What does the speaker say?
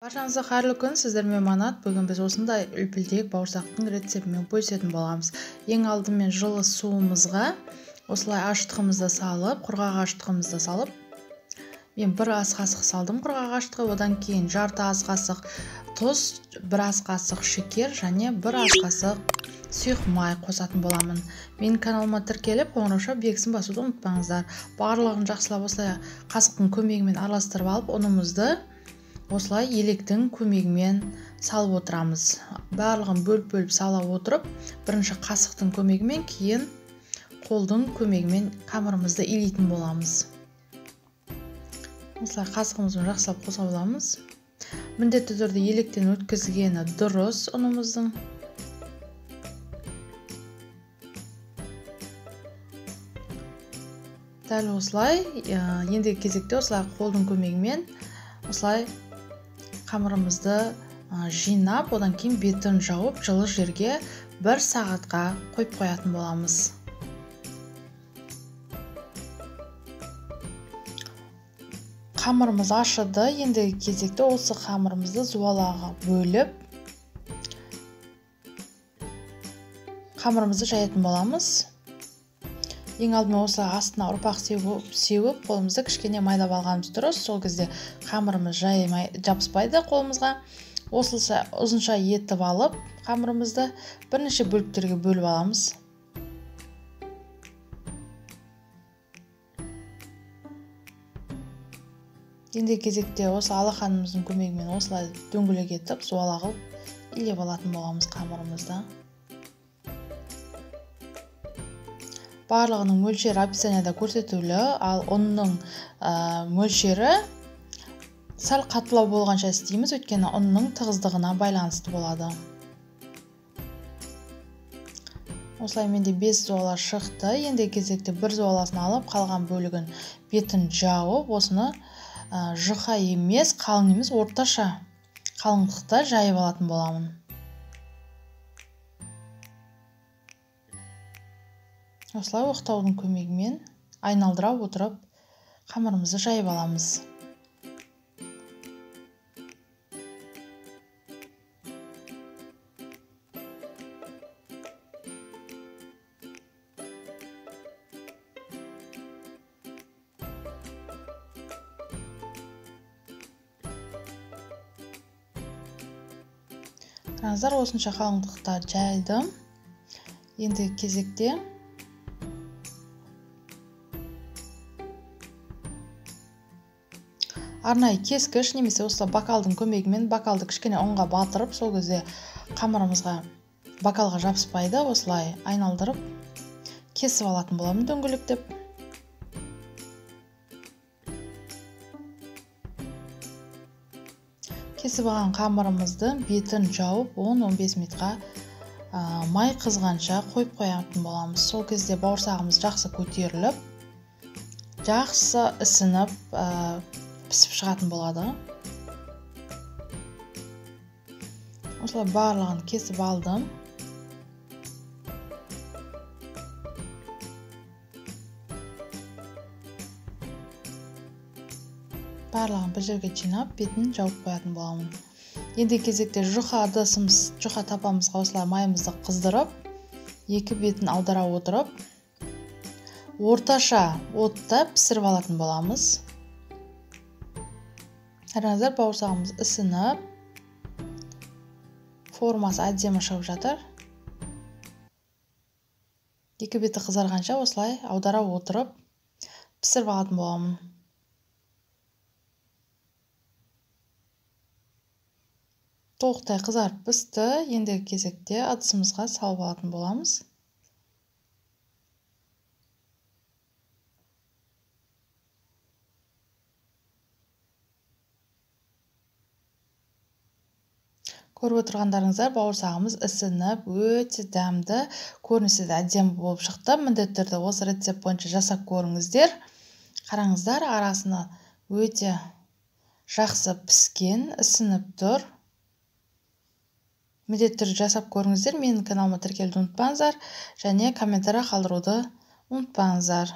Баршаңызға қайырлы күн, сіздермен Манат. Бүгін біз осындай үлпілдек бауырсақтың рецептімен бөлісетін боламыз. Ең алдымен жылы суымызға осылай ашытқымызды салып, құрғақ ашытқымызды салып, мен бір ас қасық салдым құрғақ ашытқы, одан кейін жарты ас қасық тұз, бір ас қасық шекер және бір ас қасық сұйық май қосатын боламын. Менің каналыма тіркеліп, қоңырауша белгісін басуды ұмытпаңыздар. Барлығын жақсылап осылай қасықтың көмегімен араластырып алып, ұнымызды осылай електің көмегімен салып отырамыз. Барлығын бөліп-бөліп сала отырып, бірінші қасықтың көмегімен, кейін қолдың көмегімен қамырымызды илейтін боламыз. Осылай қасығымызбен жақсылап қоса аламыз. Міндетті түрде електен өткізгені дұрыс ұнымыздың. Дәл осылай, ендігі кезекте осылай қолдың көмегімен осылай қамырымызды жинап, одан кейін бетін жауып, жылы жерге бір сағатқа қойып қоятын боламыз. Қамырымыз ашыды. Ендігі кезекте осы қамырымызды зуалаға бөліп, қамырымызды жаятын боламыз. Ең алдымен осы астына ұрпақ сеуіп, қолымызды кішкене майлап алғанымыз дұрыс. Сол кезде қамырымыз жабыспайды қолымызға. Осылайша ұзынша етіп алып, қамырымызды бірнеше бөліктерге бөліп аламыз. Ендігі кезекте осы алақанымыздың көмегімен осылай дөңгелек етіп, зуала қылып илеп алатын боламыз қамырымызды. Барлығының мөлшері описанияда көрсетулі, ал ұнның мөлшері сәл қаттылау болғанша істейміз, өйткені ұнның тығыздығына байланысты болады. Осылай менде 5 зуала шықты. Ендігі кезекте бір зуаласын алып, қалған бөлігін бетін жауып, осыны жұқа емес, қалың емес, орташа қалыңдықта жайып алатын боламын. Осылай оқтаудың көмегімен айналдыра отырып қамырымызды жайып аламыз. Қараңыздар, осынша қалыңдықта жайдым. Енді кезекте арнайы кескіш немесе осылай бокалдың көмегімен бокалды кішкене ұнға батырып, сол кезде қамырымызға бокалға жабыспайды, осылай айналдырып кесіп алатын боламын дөңгелектеп. Кесіп алған қамырымызды бетін жауып 10-15 минутқа май қызғанша қойып қоятын боламыз. Сол кезде бауырсағымыз жақсы көтеріліп, жақсы ісініп, пісіп шығатын болады. Осылай барлығын кесіп алдым. Барлығын бір жерге жинап, бетін жауып қоятын боламын. Енді кезекте жұқа ыдысымыз, жұқа тапамызға осылай майымызды қыздырып, екі бетін аудара отырып, орташа отта пісіріп алатын боламыз. Қараңыздар, бауырсағымыз ісініп, формасы әдемі шығып жатыр. Екі беті қызарғанша осылай аудара отырып пісіріп алатын боламын. Толықтай қызарып пісті. Ендігі кезекте ыдысымызға салып алатын боламыз. Көріп отырғандарыңыздар, бауырсағымыз ісініп, өте дәмді, көрінісі де әдемі болып шықты. Міндетті түрде осы рецепт бойынша жасап көріңіздер. Қараңыздар, арасына өте жақсы піскен, ісініп тұр. Міндетті түрде жасап көріңіздер. Менің каналыма тіркелуді ұмытпаңыздар және комментарий қалдыруды ұмытпаңыздар.